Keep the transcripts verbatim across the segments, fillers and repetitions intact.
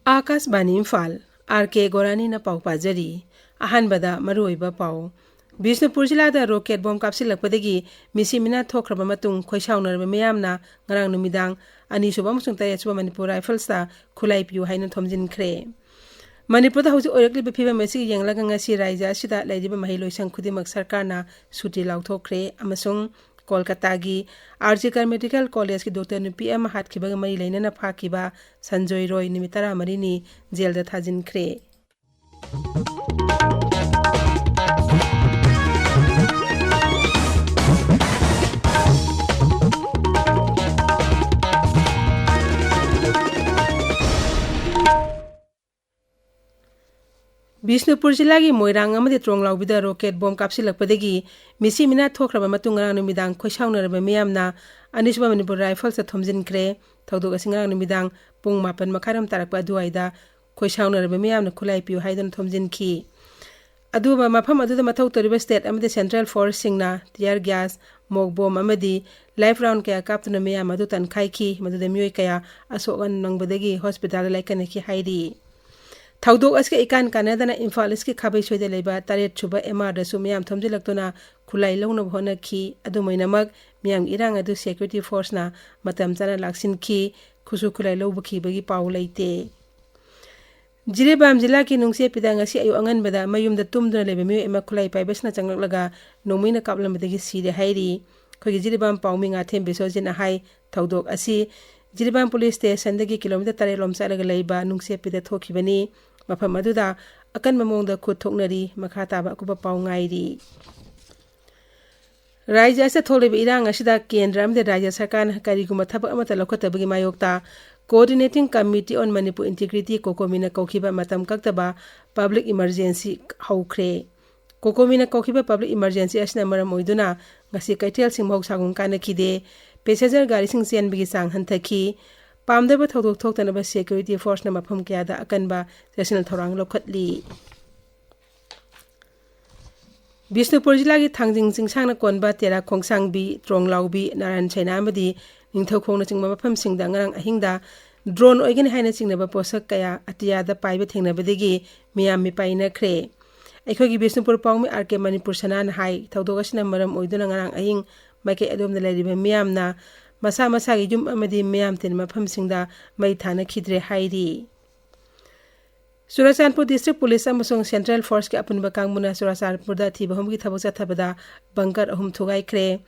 ꯑꯥꯀꯥꯁꯕꯥꯅꯤ Imphal, R ꯀꯦ ꯒꯣꯔꯥꯅꯤꯅ ꯄꯥꯎ ꯄꯥꯖꯔꯤ꯫ ꯑꯍꯥꯟꯕꯗ ꯃꯔꯨꯑꯣꯏꯕ ꯄꯥꯎ꯫ ꯕꯤꯁꯅꯨꯄꯨꯔ ꯖꯤꯂꯥꯗ ꯔꯣꯀꯦꯠ ꯕꯣꯝ ꯀꯥꯞꯁꯤꯜꯂꯛꯄꯗꯒꯤ ꯃꯤꯁꯤ ꯃꯤꯅꯥ ꯊꯣꯛꯈ꯭ꯔꯕ ꯃꯇꯨꯡ ꯈꯣꯏꯁꯥꯎꯅꯔꯕ ꯃꯤꯌꯥꯝꯅ ꯉꯔꯥꯡ ꯅꯨꯃꯤꯗꯥꯡ ꯑꯅꯤꯁꯨꯕ ꯑꯃꯁꯨꯡ ꯇꯔꯦꯠꯁꯨꯕ ꯃꯅꯤꯄꯨꯔ ꯔꯥꯏꯐꯜꯁꯇ ꯈꯨꯠꯂꯥꯏ ꯄꯤꯌꯨ ꯍꯥꯏꯅ ꯊꯣꯝꯖꯤꯟꯈ꯭ꯔꯦ꯫ ꯃꯅꯤꯄꯨꯔꯗ ꯍꯧꯖꯤꯛ ꯑꯣꯏꯔꯛꯂꯤꯕ ꯐꯤꯕꯝ ꯑꯁꯤ ꯌꯦꯡꯂꯒ ꯉꯁꯤ ꯔꯥꯖ꯭ꯌ ꯑꯁꯤꯗ ꯂꯩꯔꯤꯕ ꯃꯍꯩ ꯂꯣꯏꯁꯪ ꯈꯨꯗꯤꯡꯃꯛ ꯁꯔꯀꯥꯔꯅ ꯁꯨꯇꯤ ꯂꯥꯎꯊꯣꯛꯈ꯭ꯔꯦ ꯑꯃꯁꯨꯡ ꯀꯣꯜꯀꯇꯥꯒꯤ ꯑꯥꯔ ꯖꯤ ꯀꯔ ꯃꯦꯗꯤꯀꯦꯜ ꯀꯣꯂꯦꯖꯀꯤ ꯗꯣꯛꯇꯔ ꯅꯨꯄꯤ ꯑꯃ ꯍꯥꯠꯈꯤꯕꯒ ꯃꯔꯤ ꯂꯩꯅꯅ ꯐꯥꯈꯤꯕ ꯁꯟꯖꯣꯏ ꯔꯣꯏ ꯅꯨꯃꯤꯠ ꯇꯔꯥꯃꯔꯤꯅꯤ ꯖꯦꯜꯗ ꯊꯥꯖꯤꯟꯈ꯭ꯔꯦ꯫ ꯕꯤꯁꯅꯨꯄꯨꯔ ꯖꯤꯂꯥꯒꯤ ꯃꯣꯏꯔꯥꯡ ꯑꯃꯗꯤ ꯇ꯭ꯔꯣꯡꯂꯥꯎꯕꯤꯗ ꯔꯣꯀꯦꯠ ꯕꯣꯝ ꯀꯥꯞꯁꯤꯜꯂꯛꯄꯗꯒꯤ ꯃꯤꯁꯤ ꯃꯤꯅꯥ ꯊꯣꯛꯈ꯭ꯔꯕ ꯃꯇꯨꯡ ꯉꯔꯥꯡ ꯅꯨꯃꯤꯗꯥꯡ ꯈꯣꯏꯁꯥꯎꯅꯔꯕ ꯃꯤꯌꯥꯝꯅ ꯑꯅꯤꯁꯨꯕ ꯃꯅꯤꯄꯨꯔ ꯔꯥꯏꯐꯜꯁꯇ ꯊꯣꯝꯖꯤꯟꯈ꯭ꯔꯦ꯫ ꯊꯧꯗꯣꯛ ꯑꯁꯤ ꯉꯔꯥꯡ ꯅꯨꯃꯤꯗꯥꯡ ꯄꯨꯡ ꯃꯥꯄꯟ ꯃꯈꯥꯏꯔꯣꯝ ꯇꯥꯔꯛꯄ ꯑꯗꯨꯋꯥꯏꯗ ꯈꯣꯏꯁꯥꯎꯅꯔꯕ ꯃꯤꯌꯥꯝꯅ ꯈꯨꯠꯂꯥꯏ ꯄꯤꯌꯨ ꯍꯥꯏꯗꯨꯅ ꯊꯣꯝꯖꯤꯟꯈꯤ꯫ ꯑꯗꯨꯒ ꯃꯐꯝ ꯑꯗꯨꯗ ꯃꯊꯧ ꯇꯧꯔꯤꯕ ꯁ꯭ꯇꯦꯠ ꯑꯃꯗꯤ ꯁꯦꯟꯇ꯭ꯔꯦꯜ ꯐꯣꯔꯁꯁꯤꯡꯅ ꯇꯤꯌꯔ ꯒ꯭ꯌꯥꯁ, ꯃꯣꯛ ꯕꯣꯝ ꯑꯃꯗꯤ ꯂꯥꯏꯐ ꯔꯥꯎꯟ ꯀꯌꯥ ꯀꯥꯞꯇꯨꯅ ꯃꯤꯌꯥꯝ ꯑꯗꯨ ꯇꯥꯟꯈꯥꯏꯈꯤ꯫ ꯃꯗꯨꯗ ꯃꯤꯑꯣꯏ ꯀꯌꯥ ꯑꯁꯣꯛ ꯑꯅꯥ ꯅꯪꯕꯗꯒꯤ ꯍꯣꯁꯄꯤꯇꯥꯜꯗ ꯂꯥꯏꯀꯠꯅꯈꯤ ꯍꯥꯏꯔꯤ꯫ ꯊꯧꯗꯣꯛ ꯑꯁꯤꯒ ꯏꯀꯥꯟ ꯀꯥꯟꯅꯗꯅ ꯏꯝꯐꯥꯜ ꯏꯁꯀꯤ ꯈꯥꯕꯩ ꯁꯣꯏꯗ ꯂꯩꯕ ꯇꯔꯦꯠ ꯁꯨꯕ ꯑꯦꯝ ꯑꯥꯔꯗꯁꯨ ꯃꯤꯌꯥꯝ ꯊꯣꯝꯖꯤꯜꯂꯛꯇꯨꯅ ꯈꯨꯠꯂꯥꯏ ꯂꯧꯅꯕ ꯍꯣꯠꯅꯈꯤ꯫ ꯑꯗꯨꯃꯥꯏꯅꯃꯛ ꯃꯤꯌꯥꯝꯒꯤ ꯏꯔꯥꯡ ꯑꯗꯨ ꯁꯦꯀ꯭ꯌꯨꯔꯤꯇꯤ ꯐꯣꯔꯁꯅ ꯃꯇꯝ ꯆꯥꯅ ꯂꯥꯛꯁꯤꯟꯈꯤ꯫ ꯈꯨꯠꯁꯨ ꯈꯨꯠꯂꯥꯏ ꯂꯧꯕꯈꯤꯕꯒꯤ ꯄꯥꯎ ꯂꯩꯇꯦ꯫ ꯖꯤꯔꯤꯕꯥꯝ ꯖꯤꯂꯥꯒꯤ ꯅꯨꯡꯆꯦꯞꯄꯤꯗ ꯉꯁꯤ ꯑꯌꯨꯛ ꯑꯉꯟꯕꯗ ꯃꯌꯨꯝꯗ ꯇꯨꯝꯗꯨꯅ ꯂꯩꯕ ꯃꯤꯑꯣꯏ ꯑꯃ ꯈꯨꯠꯂꯥꯏ ꯄꯥꯏꯕꯁꯤꯅ ꯆꯪꯂꯛꯂꯒ ꯅꯣꯡꯃꯩꯅ ꯀꯥꯞꯂꯝꯕꯗꯒꯤ ꯁꯤꯔꯦ ꯍꯥꯏꯔꯤ꯫ ꯑꯩꯈꯣꯏꯒꯤ ꯖꯤꯔꯤꯕꯥꯝ ꯄꯥꯎꯃꯤ ꯉꯥꯊꯦꯝ ꯕꯤꯁꯣꯖꯤꯠꯅ ꯍꯥꯏ, ꯊꯧꯗꯣꯛ ꯑꯁꯤ ꯖꯤꯔꯤꯕꯥꯝ ꯄꯨꯂꯤꯁ ꯁ꯭ꯇꯦꯁꯟꯗꯒꯤ ꯀꯤꯂꯣꯃꯤꯇꯔ ꯇꯔꯦꯠ ꯂꯣꯝ ꯆꯠꯂꯒ ꯂꯩꯕ ꯅꯨꯡꯆꯦꯞꯄꯤꯗ ꯊꯣꯛꯈꯤꯕꯅꯤ꯫ ꯃꯐꯝ ꯑꯗꯨꯗ ꯑꯀꯟꯕ ꯃꯑꯣꯡꯗ ꯈꯨꯠ ꯊꯣꯛꯅꯔꯤ꯫ ꯃꯈꯥ ꯇꯥꯕ ꯑꯀꯨꯞꯄ ꯄꯥꯎ ꯉꯥꯏꯔꯤ꯫ ꯔꯥꯖ꯭ꯌ ꯑꯁꯤꯗ ꯊꯣꯛꯂꯤꯕ ꯏꯔꯥꯡ ꯑꯁꯤꯗ ꯀꯦꯟꯗ꯭ꯔ ꯑꯃꯗꯤ ꯔꯥꯖ꯭ꯌ ꯁꯔꯀꯥꯔꯅ ꯀꯔꯤꯒꯨꯝꯕ ꯊꯕꯛ ꯑꯃꯠꯇ ꯂꯧꯈꯠꯇꯕꯒꯤ ꯃꯥꯌꯣꯛꯇ Coordinating Committee on Manipur Integrity, ꯀꯣꯀꯣꯃꯤꯅ ꯀꯧꯈꯤꯕ ꯃꯇꯝ ꯀꯛꯇꯕ ꯄꯕ꯭ꯂꯤꯛ ꯏꯃꯔꯖꯦꯟꯁꯤ ꯍꯧꯈ꯭ꯔꯦ꯫ ꯀꯣꯀꯣꯃꯤꯅ ꯀꯧꯈꯤꯕ ꯄꯕ꯭ꯂꯤꯛ ꯏꯃꯔꯖꯦꯟꯁꯤ ꯑꯁꯤꯅ ꯃꯔꯝ ꯑꯣꯏꯗꯨꯅ ꯉꯁꯤ ꯀꯩꯊꯦꯜꯁꯤꯡ ꯃꯍꯧꯁꯥꯒꯨꯝ ꯀꯥꯟꯅꯈꯤꯗꯦ꯫ ꯄꯦꯁꯦꯟꯖꯔ ꯒꯥꯔꯤꯁꯤꯡ ꯆꯦꯟꯕꯒꯤ ꯆꯥꯡ ꯍꯟꯊꯈꯤ꯫ ꯄꯥꯝꯗꯕ ꯊꯧꯗꯣꯛ ꯊꯣꯛꯇꯅꯕ ꯁꯦꯀ꯭ꯌꯨꯔꯤꯇꯤ ꯐꯣꯔꯁꯅ ꯃꯐꯝ ꯀꯌꯥꯗ ꯑꯀꯟꯕ ꯆꯦꯛꯁꯤꯟ ꯊꯧꯔꯥꯡ ꯂꯧꯈꯠꯂꯤ꯫ ꯕꯤꯁꯅꯨꯄꯨꯔ ꯖꯤꯂꯥꯒꯤ ꯊꯥꯡꯖꯤꯡ ꯆꯤꯡꯁꯥꯡꯅ ꯀꯣꯟꯕ ꯇꯦꯔꯥ ꯈꯣꯡꯁꯥꯡꯕꯤ, ꯇ꯭ꯔꯣꯡꯂꯥꯎꯕꯤ, ꯅꯥꯔꯥꯌꯟ ꯁꯦꯅꯥ ꯑꯃꯗꯤ ꯅꯤꯡꯊꯧꯈꯣꯡꯅꯆꯤꯡꯕ ꯃꯐꯝꯁꯤꯡꯗ ꯉꯔꯥꯡ ꯑꯍꯤꯡꯗ ꯗ꯭ꯔꯣꯟ ꯑꯣꯏꯒꯅꯤ ꯍꯥꯏꯅ ꯆꯤꯡꯅꯕ ꯄꯣꯠꯁꯛ ꯀꯌꯥ ꯑꯇꯤꯌꯥꯗ ꯄꯥꯏꯕ ꯊꯦꯡꯅꯕꯗꯒꯤ ꯃꯤꯌꯥꯝ ꯃꯤꯄꯥꯏꯅꯈ꯭ꯔꯦ꯫ ꯑꯩꯈꯣꯏꯒꯤ ꯕꯤꯁꯅꯨꯄꯨꯔ ꯄꯥꯎꯃꯤ ꯑꯥꯔ ꯀꯦ ꯃꯅꯤꯄꯨꯔ ꯁꯅꯥꯅ ꯍꯥꯏ, ꯊꯧꯗꯣꯛ ꯑꯁꯤꯅ ꯃꯔꯝ ꯑꯣꯏꯗꯨꯅ ꯉꯔꯥꯡ ꯑꯍꯤꯡ ꯃꯥꯏꯀꯩ ꯑꯗꯣꯝꯗ ꯂꯩꯔꯤꯕ ꯃꯤꯌꯥꯝꯅ ꯃꯁꯥ ꯃꯁꯥꯒꯤ ꯌꯨꯝ ꯑꯃꯗꯤ ꯃꯤꯌꯥꯝ ꯇꯤꯟꯕ ꯃꯐꯝꯁꯤꯡꯗ ꯃꯩ ꯊꯥꯅꯈꯤꯗ꯭ꯔꯦ ꯍꯥꯏꯔꯤ꯫ ꯆꯨꯔꯥꯆꯥꯟꯄꯨꯔ ꯗꯤꯁꯇ꯭ꯔꯤꯛ ꯄꯨꯂꯤꯁ ꯑꯃꯁꯨꯡ ꯁꯦꯟꯇ꯭ꯔꯦꯜ ꯐꯣꯔꯁꯀꯤ ꯑꯄꯨꯟꯕ ꯀꯥꯡꯕꯨꯅ ꯆꯨꯔꯥꯆꯥꯟꯄꯨꯔꯗ ꯊꯤꯕ ꯍꯨꯝꯕꯒꯤ ꯊꯕꯛ ꯆꯠꯊꯕꯗ ꯕꯪꯀꯔ ꯑꯍꯨꯝ ꯊꯨꯒꯥꯏꯈ꯭ꯔꯦ꯫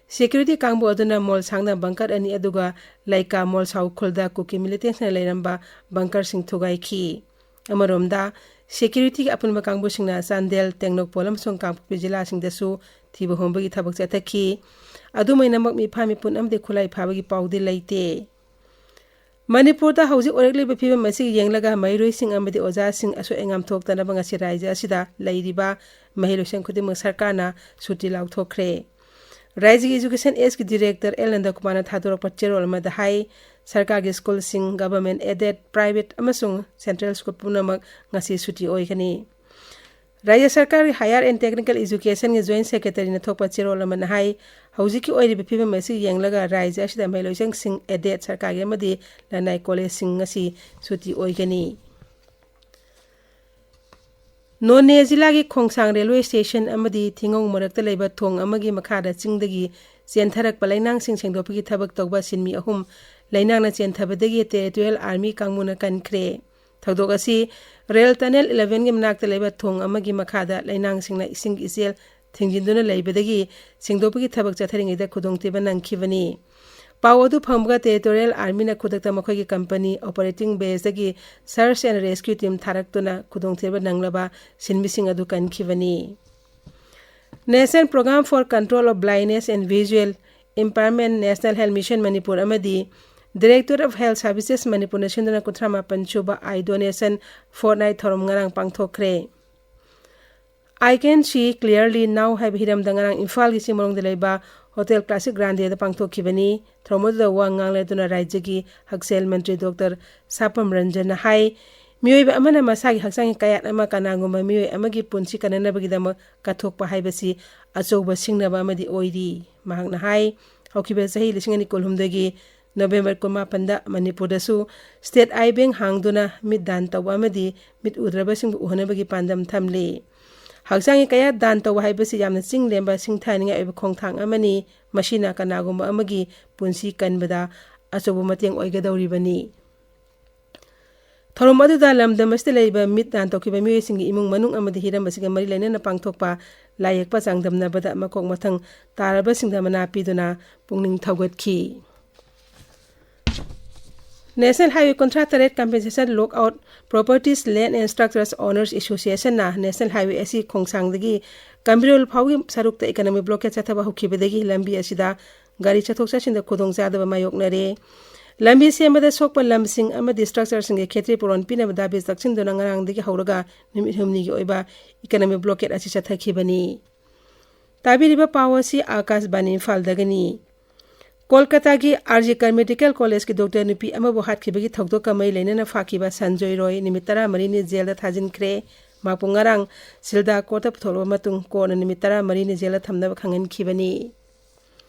ꯁꯦꯀ꯭ꯌꯨꯔꯤꯇꯤ ꯀꯥꯡꯕꯨ ꯑꯗꯨꯅ ꯃꯣꯜ ꯁꯥꯡꯅ ꯕꯪꯀꯔ ꯑꯅꯤ, ꯑꯗꯨꯒ ꯂꯩꯀꯥ ꯃꯣꯜ ꯁꯥꯎ ꯈꯨꯜꯗ ꯀꯨꯀꯤ ꯃꯤꯂꯤꯇꯦꯟꯁꯅ ꯂꯩꯔꯝꯕ ꯕꯪꯀꯔꯁꯤꯡ ꯊꯨꯒꯥꯏꯈꯤ꯫ ꯑꯃꯔꯣꯝꯗ, ꯁꯦꯀ꯭ꯌꯨꯔꯤꯇꯤꯒꯤ ꯑꯄꯨꯟꯕ ꯀꯥꯡꯕꯨꯁꯤꯡꯅ ꯆꯥꯟꯗꯦꯜ, ꯇꯦꯡꯅꯧꯄꯜ ꯑꯃꯁꯨꯡ ꯀꯥꯡꯄꯣꯛꯄꯤ ꯖꯤꯂꯥꯁꯤꯡꯗꯁꯨ ꯊꯤꯕ ꯍꯨꯝꯕꯒꯤ ꯊꯕꯛ ꯆꯠꯊꯈꯤ꯫ ꯑꯗꯨꯝ ꯑꯣꯏꯅꯃꯛ, ꯃꯤꯐꯥ ꯃꯤꯄꯨꯟ ꯑꯃꯗꯤ ꯈꯨꯠꯂꯥꯏ ꯐꯥꯕꯒꯤ ꯄꯥꯎꯗꯤ ꯂꯩꯇꯦ꯫ ꯃꯅꯤꯄꯨꯔꯗ ꯍꯧꯖꯤꯛ ꯑꯣꯏꯔꯛꯂꯤꯕ ꯐꯤꯕꯝ ꯑꯁꯤꯒꯤ ꯌꯦꯡꯂꯒ ꯃꯍꯩꯔꯣꯏꯁꯤꯡ ꯑꯃꯗꯤ ꯑꯣꯖꯥꯁꯤꯡ ꯑꯁꯣꯏ ꯑꯉꯥꯝ ꯊꯣꯛꯇꯅꯕ ꯉꯁꯤ ꯔꯥꯖ꯭ꯌ ꯑꯁꯤꯗ ꯂꯩꯔꯤꯕ ꯃꯍꯩ ꯂꯣꯏꯁꯪ ꯈꯨꯗꯤꯡꯃꯛ ꯁꯔꯀꯥꯔꯅ ꯁꯨꯇꯤ ꯂꯥꯎꯊꯣꯛꯈ꯭ꯔꯦ꯫ ꯔꯥꯖ꯭ꯌꯒꯤ ꯏꯖꯨꯀꯦꯁꯟ ꯑꯦꯖꯀꯤ ꯗꯤꯔꯦꯛꯇꯔ ꯑꯦꯜ ꯅꯟꯗꯀꯨꯃꯥꯔꯅ ꯊꯥꯗꯣꯔꯛꯄ ꯆꯦꯔꯣꯜ ꯑꯃꯗ ꯍꯥꯏ, ꯁꯔꯀꯥꯔꯒꯤ ꯁ꯭ꯀꯨꯜꯁꯤꯡ, ꯒꯚꯔꯟꯃꯦꯟ ꯑꯦꯗꯦꯗ, ꯄ꯭ꯔꯥꯏꯚꯦꯠ ꯑꯃꯁꯨꯡ ꯁꯦꯟꯇ꯭ꯔꯦꯜ ꯁ꯭ꯀꯨꯜ ꯄꯨꯝꯅꯃꯛ ꯉꯁꯤ ꯁꯨꯇꯤ ꯑꯣꯏꯒꯅꯤ꯫ ꯔꯥꯖ꯭ꯌ ꯁꯔꯀꯥꯔꯒꯤ ꯍꯥꯌꯔ ꯑꯦꯟ ꯇꯦꯛꯅꯤꯀꯦꯜ ꯏꯖꯨꯀꯦꯁꯟꯒꯤ ꯖꯣꯏꯟꯠ ꯁꯦꯀ꯭ꯔꯦꯇꯔꯤꯅ ꯊꯣꯛꯄ ꯆꯦꯔꯣꯜ ꯑꯃꯅ ꯍꯥꯏ, ꯍꯧꯖꯤꯛꯀꯤ ꯑꯣꯏꯔꯤꯕ ꯐꯤꯕꯝ ꯑꯁꯤ ꯌꯦꯡꯂꯒ ꯔꯥꯖ꯭ꯌ ꯑꯁꯤꯗ ꯃꯍꯩꯂꯣꯏꯁꯪꯁꯤꯡ, ꯑꯦꯗꯦꯗ ꯁꯔꯀꯥꯔꯒꯤ ꯑꯃꯗꯤ ꯂꯅꯥꯏ ꯀꯣꯂꯦꯖꯁꯤꯡ ꯉꯁꯤ ꯁꯨꯇꯤ ꯑꯣꯏꯒꯅꯤ꯫ ꯅꯣꯅꯦ ꯖꯤꯂꯥꯒꯤ ꯈꯣꯡꯁꯥꯡ ꯔꯦꯜꯋꯦ ꯁ꯭ꯇꯦꯁꯟ ꯑꯃꯗꯤ ꯊꯤꯉꯧ ꯃꯔꯛꯇ ꯂꯩꯕ ꯊꯣꯡ ꯑꯃꯒꯤ ꯃꯈꯥꯗ ꯆꯤꯡꯗꯒꯤ ꯆꯦꯟꯊꯔꯛꯄ ꯂꯩꯅꯥꯡꯁꯤꯡ ꯁꯦꯡꯗꯣꯛꯄꯒꯤ ꯊꯕꯛ ꯇꯧꯕ ꯁꯤꯟꯃꯤ ꯑꯍꯨꯝ ꯂꯩꯅꯥꯡꯅ ꯆꯦꯟꯊꯕꯗꯒꯤ ꯇꯦꯔꯤꯇꯣꯔꯤꯌꯦꯜ ꯑꯥꯔꯃꯤ ꯀꯥꯡꯕꯨꯅ ꯀꯟꯈ꯭ꯔꯦ꯫ ꯊꯧꯗꯣꯛ ꯑꯁꯤ ꯔꯦꯜ ꯇꯅꯦꯜ ꯏꯂꯦꯚꯦꯟꯒꯤ ꯃꯅꯥꯛꯇ ꯂꯩꯕ ꯊꯣꯡ ꯑꯃꯒꯤ ꯃꯈꯥꯗ ꯂꯩꯅꯥꯡꯁꯤꯡꯅ ꯏꯁꯤꯡꯒꯤ ꯏꯆꯦꯜ ꯊꯤꯡꯖꯤꯟꯗꯨꯅ ꯂꯩꯕꯗꯒꯤ ꯁꯦꯡꯗꯣꯛꯄꯒꯤ ꯊꯕꯛ ꯆꯠꯊꯔꯤꯉꯩꯗ ꯈꯨꯗꯣꯡꯊꯤꯕ ꯅꯪꯈꯤꯕꯅꯤ꯫ ꯄꯥꯎ ꯑꯗꯨ ꯐꯪꯕꯒ ꯇꯦꯔꯤꯇꯣꯔꯤꯌꯦꯜ ꯑꯥꯔꯃꯤꯅ ꯈꯨꯗꯛꯇ ꯃꯈꯣꯏꯒꯤ ꯀꯝꯄꯅꯤ ꯑꯣꯄꯔꯦꯇꯤꯡ ꯕꯦꯁꯇꯒꯤ search and rescue team ꯊꯥꯔꯛꯇꯨꯅ ꯈꯨꯗꯣꯡꯊꯤꯕ ꯅꯪꯂꯕ ꯁꯤꯟꯃꯤꯁꯤꯡ ꯑꯗꯨ ꯀꯟꯈꯤꯕꯅꯤ꯫ National Program for Control of Blindness and Visual Impairment, National Health Mission Manipur ꯑꯃꯗꯤ Directorate of Health Services ꯃꯅꯤꯄꯨꯔꯅ ꯁꯤꯟꯗꯨꯅ ꯀꯨꯟꯊ꯭ꯔꯥ ꯃꯥꯄꯟ ꯁꯨꯕ Eye Donation Fortnight ꯊꯧꯔꯝ ꯉꯔꯥꯡ ꯄꯥꯡꯊꯣꯛꯈ꯭ꯔꯦ꯫ I Can See Clearly Now ꯍꯥꯏꯕ ꯍꯤꯔꯝꯗ ꯉꯔꯥꯡ ꯏꯝꯐꯥꯜꯒꯤ ꯆꯤꯡꯃꯔꯣꯡꯗ ꯂꯩꯕ ꯍꯣꯇꯦꯜ ꯀ꯭ꯂꯥꯁꯤꯛ ꯒ꯭ꯔꯥꯟꯗꯦꯗ ꯄꯥꯡꯊꯣꯛꯈꯤꯕꯅꯤ꯫ ꯊꯧꯔꯝ ꯑꯗꯨꯗ ꯋꯥ ꯉꯥꯡꯂꯗꯨꯅ ꯔꯥꯖ꯭ꯌꯒꯤ ꯍꯛꯁꯦꯜ ꯃꯟꯇ꯭ꯔꯤ ꯗꯣꯛꯇꯔ ꯁꯥꯄꯝ ꯔꯟꯖꯟꯅ ꯍꯥꯏ, ꯃꯤꯑꯣꯏꯕ ꯑꯃꯅ ꯃꯁꯥꯒꯤ ꯍꯛꯆꯥꯡꯒꯤ ꯀꯌꯥꯠ ꯑꯃ ꯀꯅꯥꯒꯨꯝꯕ ꯃꯤꯑꯣꯏ ꯑꯃꯒꯤ ꯄꯨꯟꯁꯤ ꯀꯟꯅꯅꯕꯒꯤꯗꯃꯛ ꯀꯠꯊꯣꯛꯄ ꯍꯥꯏꯕꯁꯤ ꯑꯆꯧꯕ ꯁꯤꯡꯅꯕ ꯑꯃꯗꯤ ꯑꯣꯏꯔꯤ꯫ ꯃꯍꯥꯛꯅ ꯍꯥꯏ, ꯍꯧꯈꯤꯕ ꯆꯍꯤ ꯂꯤꯁꯤꯡ ꯑꯅꯤ ꯀꯨꯟꯍꯨꯝꯗꯒꯤ ꯅꯣꯕꯦꯝꯕꯔ ꯀꯨꯟꯃꯥꯄꯟꯗ ꯃꯅꯤꯄꯨꯔꯗꯁꯨ State Eye Bank ꯍꯥꯡꯗꯨꯅ ꯃꯤꯠ ꯗꯥꯟ ꯇꯧꯕ ꯑꯃꯗꯤ ꯃꯤꯠ ꯎꯗ꯭ꯔꯕꯁꯤꯡꯕꯨ ꯎꯍꯟꯅꯕꯒꯤ ꯄꯥꯟꯗꯝ ꯊꯝꯂꯤ꯫ ꯍꯛꯆꯥꯡꯒꯤ ꯀꯌꯥꯠ ꯗꯥꯟ ꯇꯧꯕ ꯍꯥꯏꯕꯁꯤ ꯌꯥꯝꯅ ꯆꯤꯡ ꯂꯦꯝꯕ ꯁꯤꯡꯊꯥꯅꯤꯡꯉꯥꯏ ꯑꯣꯏꯕ ꯈꯣꯡꯊꯥꯡ ꯑꯃꯅꯤ꯫ ꯃꯁꯤꯅ ꯀꯅꯥꯒꯨꯝꯕ ꯑꯃꯒꯤ ꯄꯨꯟꯁꯤ ꯀꯟꯕꯗ ꯑꯆꯧꯕ ꯃꯇꯦꯡ ꯑꯣꯏꯒꯗꯧꯔꯤꯕꯅꯤ꯫ ꯊꯧꯔꯝ ꯑꯗꯨꯗ ꯂꯝꯗꯝ ꯑꯁꯤꯗ ꯂꯩꯔꯤꯕ ꯃꯤꯠ ꯗꯥꯟ ꯇꯧꯈꯤꯕ ꯃꯤꯑꯣꯏꯁꯤꯡꯒꯤ ꯏꯃꯨꯡ ꯃꯅꯨꯡ ꯑꯃꯗꯤ ꯍꯤꯔꯝ ꯑꯁꯤꯒ ꯃꯔꯤ ꯂꯩꯅꯅ ꯄꯥꯡꯊꯣꯛꯄ ꯂꯥꯏꯌꯦꯛꯄ ꯆꯥꯡꯗꯝꯅꯕꯗ ꯃꯀꯣꯛ ꯃꯊꯪ ꯇꯥꯔꯕꯁꯤꯡꯗ ꯃꯅꯥ ꯄꯤꯗꯨꯅ ꯄꯨꯛꯅꯤꯡ ꯊꯧꯒꯠꯈꯤ꯫ National Highway ꯀꯨꯟꯊ꯭ꯔꯥ ꯇꯔꯦꯠ Compensation Lockout Properties, Land and Structures Owners Associationꯅ National Highway ꯑꯁꯤ ꯈꯣꯡꯁꯥꯡꯗꯒꯤ ꯀꯝꯕꯤꯔꯣꯜ ꯐꯥꯎꯒꯤ ꯁꯔꯨꯛꯇ economic blockade ꯆꯠꯊꯕ ꯍꯧꯈꯤꯕꯗꯒꯤ ꯂꯝꯕꯤ ꯑꯁꯤꯗ ꯒꯥꯔꯤ ꯆꯠꯊꯣꯛ ꯆꯠꯁꯤꯟꯗ ꯈꯨꯗꯣꯡꯆꯥꯗꯕ ꯃꯥꯌꯣꯛꯅꯔꯦ꯫ ꯂꯝꯕꯤ ꯁꯦꯝꯕꯗ ꯁꯣꯛꯄ ꯂꯝꯁꯤꯡ ꯑꯃꯗꯤ structureꯁꯤꯡꯒꯤ ꯈꯦꯇ꯭ꯔꯤ ꯄꯨꯔꯣꯟ ꯄꯤꯅꯕ ꯗꯥꯕꯤ ꯇꯛꯁꯤꯟꯗꯨꯅ ꯉꯔꯥꯡꯗꯒꯤ ꯍꯧꯔꯒ ꯅꯨꯃꯤꯠ ꯍꯨꯝꯅꯤꯒꯤ ꯑꯣꯏꯕ economic blockade ꯑꯁꯤ ꯆꯠꯊꯈꯤꯕꯅꯤ꯫ ꯇꯥꯕꯤꯔꯤꯕ ꯄꯥꯎ ꯑꯁꯤ ꯑꯥꯀꯥꯁꯕꯥꯅꯤ ꯏꯝꯐꯥꯜꯗꯒꯤꯅꯤ꯫ ꯀꯣꯜꯀꯇꯥꯒꯤ ꯑꯥꯔ ꯖꯤ ꯀꯔ ꯃꯦꯗꯤꯀꯦꯜ ꯀꯣꯂꯦꯖꯀꯤ ꯗꯣꯛꯇꯔ ꯅꯨꯄꯤ ꯑꯃꯕꯨ ꯍꯥꯠꯈꯤꯕꯒꯤ ꯊꯧꯗꯣꯛꯀ ꯃꯔꯤ ꯂꯩꯅꯅ ꯐꯥꯈꯤꯕ ꯁꯟꯖꯣꯏ ꯔꯣꯏ ꯅꯨꯃꯤꯠ ꯇꯔꯥꯃꯔꯤꯅꯤ ꯖꯦꯜꯗ ꯊꯥꯖꯤꯟꯈ꯭ꯔꯦ꯫ ꯃꯍꯥꯛꯄꯨ ꯉꯔꯥꯡ ꯁꯤꯜꯗꯥ ꯀꯣꯔꯠꯇ ꯄꯨꯊꯣꯛꯂꯕ ꯃꯇꯨꯡ ꯀꯣꯔꯠꯅ ꯅꯨꯃꯤꯠ ꯇꯔꯥꯃꯔꯤꯅꯤ ꯖꯦꯜꯗ ꯊꯝꯅꯕ ꯈꯪꯍꯟꯈꯤꯕꯅꯤ꯫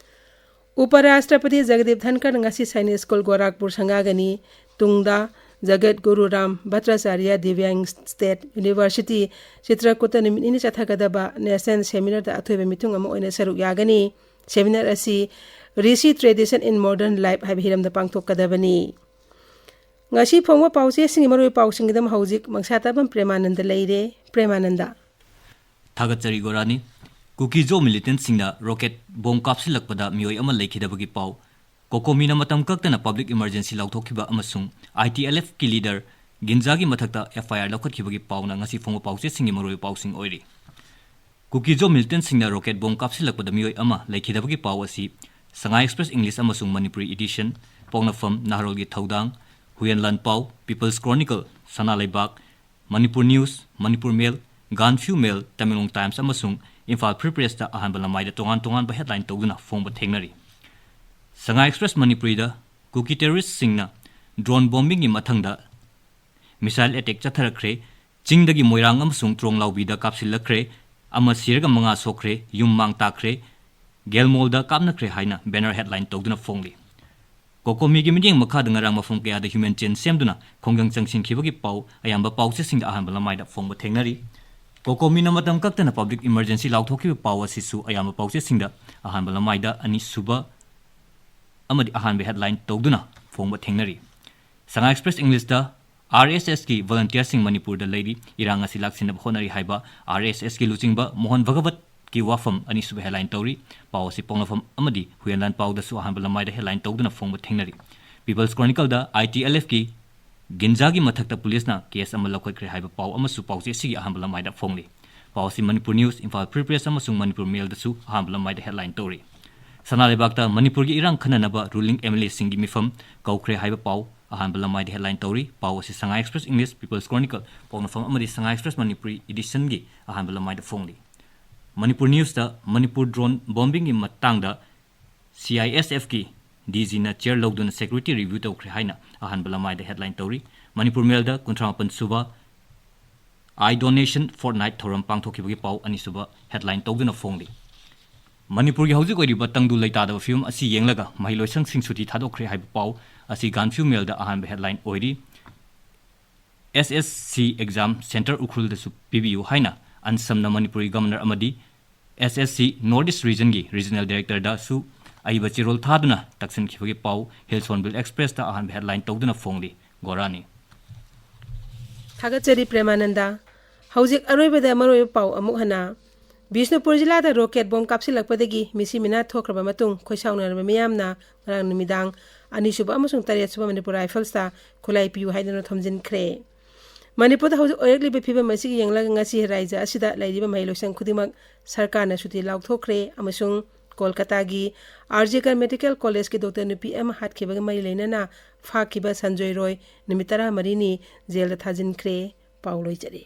ꯎꯄ ꯔꯥꯁꯇ꯭ꯔꯄꯇꯤ ꯖꯒꯗꯤꯞ ꯙꯟꯀꯔ ꯉꯁꯤ ꯁꯥꯏꯅꯤꯛ ꯁ꯭ꯀꯨꯜ ꯒꯣꯔꯥꯈꯄꯨꯔ ꯁꯪꯒꯥꯒꯅꯤ꯫ ꯇꯨꯡꯗ ꯖꯒꯠ ꯒꯨꯔꯨ ꯔꯥꯝ ꯚꯇ꯭ꯔꯥꯆꯥꯔꯌ ꯗꯤꯕ꯭ꯌꯥꯡ ꯁ꯭ꯇꯦꯠ ꯌꯨꯅꯤꯚꯔꯁꯤꯇꯤ, ꯆꯤꯇ꯭ꯔꯀꯨꯠꯇ ꯅꯨꯃꯤꯠ ꯅꯤꯅꯤ ꯆꯠꯊꯒꯗꯕ ꯅꯦꯁꯅꯦꯜ ꯁꯦꯃꯤꯅꯥꯔꯗ ꯑꯊꯣꯏꯕ ꯃꯤꯊꯨꯡ ꯑꯃ ꯑꯣꯏꯅ ꯁꯔꯨꯛ ꯌꯥꯒꯅꯤ꯫ ꯁꯦꯃꯤꯅꯥꯔ ꯑꯁꯤ Rishi Tradition in Modern Life ꯍꯥꯏꯕ ꯍꯤꯔꯝꯗ ꯄꯥꯡꯊꯣꯛꯀꯗꯕꯅꯤ꯫ ꯉꯁꯤ ꯐꯣꯡꯕ ꯄꯥꯎꯆꯦꯁꯤꯡꯒꯤ ꯃꯔꯨꯑꯣꯏꯕ ꯄꯥꯎꯁꯤꯡꯒꯤꯗꯃꯛ ꯍꯧꯖꯤꯛ ꯃꯪꯁꯥꯇꯥꯕꯝ ꯄ꯭ꯔꯦꯃꯥꯅꯟꯗ ꯂꯩꯔꯦ꯫ ꯄ꯭ꯔꯦꯃꯥꯅꯟꯗ꯫ ꯊꯥꯒꯠꯆꯔꯤ ꯒꯣꯔꯥꯅꯤ꯫ ꯀꯨꯀꯤ ꯖꯣ ꯃꯤꯂꯤꯇꯦꯟꯠꯁꯤꯡꯅ ꯔꯣꯀꯦꯠ ꯕꯣꯝ ꯀꯥꯞꯁꯤꯜꯂꯛꯄꯗ ꯃꯤꯑꯣꯏ ꯑꯃ ꯂꯩꯈꯤꯗꯕꯒꯤ ꯄꯥꯎ꯫ ꯀꯣꯀꯣꯃꯤꯅ ꯃꯇꯝ ꯀꯛꯇꯅ ꯄꯕ꯭ꯂꯤꯛ ꯏꯃꯔꯖꯦꯟꯁꯤ ꯂꯥꯎꯊꯣꯛꯈꯤꯕ ꯑꯃꯁꯨꯡ ꯑꯥꯏ ꯇꯤ ꯑꯦꯜ ꯑꯦꯐꯀꯤ ꯂꯤꯗꯔ ꯒꯤꯟꯖꯥꯒꯤ ꯃꯊꯛꯇ ꯑꯦꯐ ꯑꯥꯏ ꯑꯥꯔ ꯂꯧꯈꯠꯈꯤꯕꯒꯤ ꯄꯥꯎꯅ ꯉꯁꯤ ꯐꯣꯡꯕ ꯄꯥꯎꯆꯦꯁꯤꯡꯒꯤ ꯃꯔꯨꯑꯣꯏꯕ ꯄꯥꯎꯁꯤꯡ ꯑꯣꯏꯔꯤ꯫ ꯀꯨꯀꯤ ꯖꯣ ꯃꯤꯂꯤꯇꯦꯟꯠꯁꯤꯡꯅ ꯔꯣꯀꯦꯠ ꯕꯣꯝ ꯀꯥꯞꯁꯤꯜꯂꯛꯄꯗ ꯃꯤꯑꯣꯏ ꯑꯃ ꯂꯩꯈꯤꯗꯕꯒꯤ ꯄꯥꯎ ꯑꯁꯤ ꯁꯉꯥꯏ ꯑꯦꯛꯁꯄ꯭ꯔꯦꯁ ꯏꯪꯂꯤꯁ ꯑꯃꯁꯨꯡ ꯃꯅꯤꯄꯨꯔꯤ ꯏꯗꯤꯁꯟ, ꯄꯣꯛꯅꯐꯝ, ꯅꯍꯥꯔꯣꯜꯒꯤ ꯊꯧꯗꯥꯡ, ꯍꯨꯌꯦꯟ ꯂꯥꯟꯄꯥꯎ, ꯄꯤꯄꯜꯁ ꯀ꯭ꯔꯣꯅꯤꯀꯜ, ꯁꯅꯥ ꯂꯩꯕꯥꯛ, ꯃꯅꯤꯄꯨꯔ ꯅ꯭ꯌꯨꯁ, ꯃꯅꯤꯄꯨꯔ ꯃꯦꯜ, ꯒꯥꯟꯐ꯭ꯌꯨ ꯃꯦꯜ, ꯇꯃꯦꯡꯂꯣꯡ ꯇꯥꯏꯝꯁ ꯑꯃꯁꯨꯡ ꯏꯝꯐꯥꯜ ꯐ꯭ꯔꯤ ꯄ꯭ꯔꯦꯁꯇ ꯑꯍꯥꯟꯕ ꯂꯃꯥꯏꯗ ꯇꯣꯉꯥꯟ ꯇꯣꯉꯥꯟꯕ ꯍꯦꯗꯂꯥꯏꯟ ꯇꯧꯗꯨꯅ ꯐꯣꯡꯕ ꯊꯦꯡꯅꯔꯤ꯫ ꯁꯉꯥꯏ ꯑꯦꯛꯁꯄ꯭ꯔꯦꯁ ꯃꯅꯤꯄꯨꯔꯤꯗ ꯀꯨꯀꯤ ꯇꯦꯔꯣꯔꯤꯁ꯭ꯠꯁꯤꯡꯅ ꯗ꯭ꯔꯣꯟ ꯕꯣꯝꯕꯤꯡꯒꯤ ꯃꯊꯪꯗ ꯃꯤꯁꯥꯏꯜ ꯑꯦꯇꯦꯛ ꯆꯠꯊꯔꯛꯈ꯭ꯔꯦ, ꯆꯤꯡꯗꯒꯤ ꯃꯣꯏꯔꯥꯡ ꯑꯃꯁꯨꯡ ꯇ꯭ꯔꯣꯡꯂꯥꯎꯕꯤꯗ ꯀꯥꯞꯁꯤꯜꯂꯛꯈ꯭ꯔꯦ, ꯑꯃ ꯁꯤꯔꯒ ꯃꯉꯥ ꯁꯣꯛꯈ꯭ꯔꯦ, ꯌꯨꯝ ꯃꯥꯡ ꯇꯥꯛꯈ꯭ꯔꯦ, ꯒꯦꯜꯃꯣꯜꯗ ꯀꯥꯞꯅꯈ꯭ꯔꯦ ꯍꯥꯏꯅ ꯕꯦꯅꯔ ꯍꯦꯗꯂꯥꯏꯟ ꯇꯧꯗꯨꯅ ꯐꯣꯡꯂꯤ꯫ ꯀꯣꯀꯣꯃꯤꯒꯤ ꯃꯤꯠꯌꯦꯡ ꯃꯈꯥꯗ ꯉꯔꯥꯡ ꯃꯐꯝ ꯀꯌꯥꯗ human chain ꯁꯦꯝꯗꯨꯅ ꯈꯣꯡꯖꯪ ꯆꯪꯁꯤꯟꯈꯤꯕꯒꯤ ꯄꯥꯎ ꯑꯌꯥꯝꯕ ꯄꯥꯎꯆꯦꯁꯤꯡꯗ ꯑꯍꯥꯟꯕ ꯂꯃꯥꯏꯗ ꯐꯣꯡꯕ ꯊꯦꯡꯅꯔꯤ꯫ ꯀꯣꯀꯣꯃꯤꯅ ꯃꯇꯝ ꯀꯛꯇꯅ public emergency ꯂꯥꯎꯊꯣꯛꯈꯤꯕ ꯄꯥꯎ ꯑꯁꯤꯁꯨ ꯑꯌꯥꯝꯕ ꯄꯥꯎꯆꯦꯁꯤꯡꯗ ꯑꯍꯥꯟꯕ ꯂꯃꯥꯏꯗ ꯑꯅꯤꯁꯨꯕ ꯑꯃꯗꯤ ꯑꯍꯥꯟꯕ headline ꯇꯧꯗꯨꯅ ꯐꯣꯡꯕ ꯊꯦꯡꯅꯔꯤ꯫ ꯁꯉꯥꯏ ꯑꯦꯛꯁꯄ꯭ꯔꯦꯁ ꯏꯪꯂꯤꯁꯇ ꯑꯥꯔ ꯑꯦꯁ ꯑꯦꯁꯀꯤ ꯚꯣꯂꯟꯇꯤꯌꯔꯁꯤꯡ ꯃꯅꯤꯄꯨꯔꯗ ꯂꯩꯔꯤ, ꯏꯔꯥꯡ ꯑꯁꯤ ꯂꯥꯛꯁꯤꯟꯅꯕ ꯍꯣꯠꯅꯔꯤ ꯍꯥꯏꯕ ꯑꯥꯔ ꯑꯦꯁ ꯑꯦꯁꯀꯤ ꯂꯨꯆꯤꯡꯕ ꯃꯣꯍꯟ ꯚꯒꯋꯠꯀꯤ ꯋꯥꯐꯝ ꯑꯅꯤꯁꯨꯕ headline ꯇꯧꯔꯤ꯫ ꯄꯥꯎ ꯑꯁꯤ ꯄꯣꯛꯅꯐꯝ ꯑꯃꯗꯤ ꯍꯨꯌꯦꯟꯂꯥꯟ ꯄꯥꯎꯗꯁꯨ ꯑꯍꯥꯟꯕ ꯂꯃꯥꯏꯗ headline ꯇꯧꯗꯨꯅ ꯐꯣꯡꯕ ꯊꯦꯡꯅꯔꯤ꯫ People's Chronicleꯗ ꯑꯥꯏ ꯇꯤ ꯑꯦꯜ ꯑꯦꯐꯀꯤ ꯒꯤꯟꯖꯥꯒꯤ ꯃꯊꯛꯇ ꯄꯨꯂꯤꯁꯅ case ꯑꯃ ꯂꯧꯈꯠꯈ꯭ꯔꯦ ꯍꯥꯏꯕ ꯄꯥꯎ ꯑꯃꯁꯨ ꯄꯥꯎꯆꯦ ꯑꯁꯤꯒꯤ ꯑꯍꯥꯟꯕ ꯂꯃꯥꯏꯗ ꯐꯣꯡꯂꯤ꯫ ꯄꯥꯎ ꯑꯁꯤ Manipur news, Imphal free press ꯑꯃꯁꯨꯡ ꯃꯅꯤꯄꯨꯔ ꯃꯦꯜꯗꯁꯨ ꯑꯍꯥꯟꯕ ꯂꯃꯥꯏꯗ headline ꯇꯧꯔꯤ꯫ ꯁꯅꯥ ꯂꯩꯕꯥꯛꯇ ꯃꯅꯤꯄꯨꯔꯒꯤ ꯏꯔꯥꯡ ꯈꯟꯅꯅꯕ ruling ꯑꯦꯝ ꯑꯦꯜ ꯑꯦꯁꯤꯡꯒꯤ ꯃꯤꯐꯝ ꯀꯧꯈ꯭ꯔꯦ ꯍꯥꯏꯕ ꯄꯥꯎ ꯑꯍꯥꯟꯕ ꯂꯃꯥꯏꯗ headline ꯇꯧꯔꯤ꯫ ꯄꯥꯎ ꯑꯁꯤ ꯁꯉꯥꯏ ꯑꯦꯛꯁꯄ꯭ꯔꯦꯁ ꯏꯪꯂꯤꯁ, People's Chronicle ꯄꯣꯛꯅꯐꯝ ꯑꯃꯗꯤ ꯁꯉꯥꯏ ꯑꯦꯛꯁꯄ꯭ꯔꯦꯁ ꯃꯅꯤꯄꯨꯔꯤ editionꯒꯤ ꯑꯍꯥꯟꯕ ꯂꯃꯥꯏꯗ ꯐꯣꯡꯂꯤ꯫ ꯃꯅꯤꯄꯨꯔ ꯅ꯭ꯌꯨꯁꯇ ꯃꯅꯤꯄꯨꯔ drone bombingꯒꯤ ꯃꯇꯥꯡꯗ C I S ꯑꯦꯐꯀꯤ D ꯖꯤꯅ chair ꯂꯧꯗꯨꯅ security review ꯇꯧꯈ꯭ꯔꯦ ꯍꯥꯏꯅ ꯑꯍꯥꯟꯕ ꯂꯃꯥꯏꯗ headline ꯇꯧꯔꯤ꯫ ꯃꯅꯤꯄꯨꯔ ꯃꯦꯜꯗ ꯀꯨꯟꯊ꯭ꯔꯥ ꯃꯥꯄꯟ ꯁꯨꯕ Eye Donation Fortnight ꯊꯧꯔꯝ ꯄꯥꯡꯊꯣꯛꯈꯤꯕꯒꯤ ꯄꯥꯎ ꯑꯅꯤꯁꯨꯕ headline ꯇꯧꯗꯨꯅ ꯐꯣꯡꯂꯤ꯫ ꯃꯅꯤꯄꯨꯔꯒꯤ ꯍꯧꯖꯤꯛ ꯑꯣꯏꯔꯤꯕ ꯇꯪꯗꯨ ꯂꯩꯇꯥꯗꯕ ꯐꯤꯕꯝ ꯑꯁꯤ ꯌꯦꯡꯂꯒ ꯃꯍꯩꯂꯣꯏꯁꯪꯁꯤꯡ ꯁꯨꯇꯤ ꯊꯥꯗꯣꯛꯈ꯭ꯔꯦ ꯍꯥꯏꯕ ꯄꯥꯎ ꯑꯁꯤ ꯒꯥꯟꯐ꯭ꯌꯨ ꯃꯦꯜꯗ ꯑꯍꯥꯟꯕ headline ꯑꯣꯏꯔꯤ꯫ ꯑꯦꯁ ꯑꯦꯁ ꯁꯤ exam centre ꯎꯈ꯭ꯔꯨꯜꯗꯁꯨ ꯄꯤꯕꯤꯌꯨ ꯍꯥꯏꯅ ꯑꯟꯁꯝꯅ ꯃꯅꯤꯄꯨꯔꯒꯤ governor ꯑꯃꯗꯤ ꯑꯦꯁ S C North East Regionꯒꯤ regional directorꯗꯁꯨ ꯑꯏꯕ ꯆꯦꯔꯣꯜ ꯊꯥꯗꯨꯅ ꯇꯛꯁꯤꯟꯈꯤꯕꯒꯤ ꯄꯥꯎ Hills Hornbill Expressꯇ ꯑꯍꯥꯟꯕ headline ꯇꯧꯗꯨꯅ ꯐꯣꯡꯂꯤ꯫ ꯒꯣꯔꯥꯅꯤ꯫ ꯊꯥꯒꯠꯆꯔꯤ ꯄ꯭ꯔꯦꯃꯥꯅꯟꯗ꯫ ꯍꯧꯖꯤꯛ ꯑꯔꯣꯏꯕꯗ ꯃꯔꯨꯑꯣꯏꯕ ꯄꯥꯎ ꯑꯃꯨꯛ ꯍꯟꯅ꯫ ꯕꯤꯁꯅꯨꯄꯨꯔ ꯖꯤꯂꯥꯗ rocket bomb ꯀꯥꯞꯁꯤꯜꯂꯛꯄꯗꯒꯤ ꯃꯤꯁꯤ ꯃꯤꯅꯥ ꯊꯣꯛꯈ꯭ꯔꯕ ꯃꯇꯨꯡ ꯈꯣꯏꯁꯥꯎꯅꯔꯕ ꯃꯤꯌꯥꯝꯅ ꯉꯔꯥꯡ ꯅꯨꯃꯤꯗꯥꯡ ꯑꯅꯤꯁꯨꯕ ꯑꯃꯁꯨꯡ ꯇꯔꯦꯠꯁꯨꯕ ꯃꯅꯤꯄꯨꯔ ꯔꯥꯏꯐꯜꯁꯇ ꯈꯨꯠꯂꯥꯏ ꯄꯤꯌꯨ ꯍꯥꯏꯗꯨꯅ ꯊꯣꯝꯖꯤꯟꯈ꯭ꯔꯦ꯫ ꯃꯅꯤꯄꯨꯔꯗ ꯍꯧꯖꯤꯛ ꯑꯣꯏꯔꯛꯂꯤꯕ ꯐꯤꯕꯝ ꯑꯁꯤꯒꯤ ꯌꯦꯡꯂꯒ ꯉꯁꯤ ꯔꯥꯏꯖ꯭ꯌ ꯑꯁꯤꯗ ꯂꯩꯔꯤꯕ ꯃꯍꯩ ꯂꯣꯏꯁꯪ ꯈꯨꯗꯤꯡꯃꯛ ꯁꯔꯀꯥꯔꯅ ꯁꯨꯇꯤ ꯂꯥꯎꯊꯣꯛꯈ꯭ꯔꯦ ꯑꯃꯁꯨꯡ ꯀꯣꯜꯀꯇꯥꯒꯤ ꯑꯥꯔ ꯖꯤ ꯀꯔ ꯃꯦꯗꯤꯀꯦꯜ ꯀꯣꯂꯦꯖꯀꯤ ꯗꯣꯛꯇꯔ ꯅꯨꯄꯤ ꯑꯃ ꯍꯥꯠꯈꯤꯕꯒ ꯃꯔꯤ ꯂꯩꯅꯅ ꯐꯥꯈꯤꯕ ꯁꯟꯖꯣꯏ ꯔꯣꯏ ꯅꯨꯃꯤꯠ ꯇꯔꯥꯃꯔꯤꯅꯤ ꯖꯦꯜꯗ ꯊꯥꯖꯤꯟꯈ꯭ꯔꯦ꯫ ꯄꯥꯎ ꯂꯣꯏꯖꯔꯦ꯫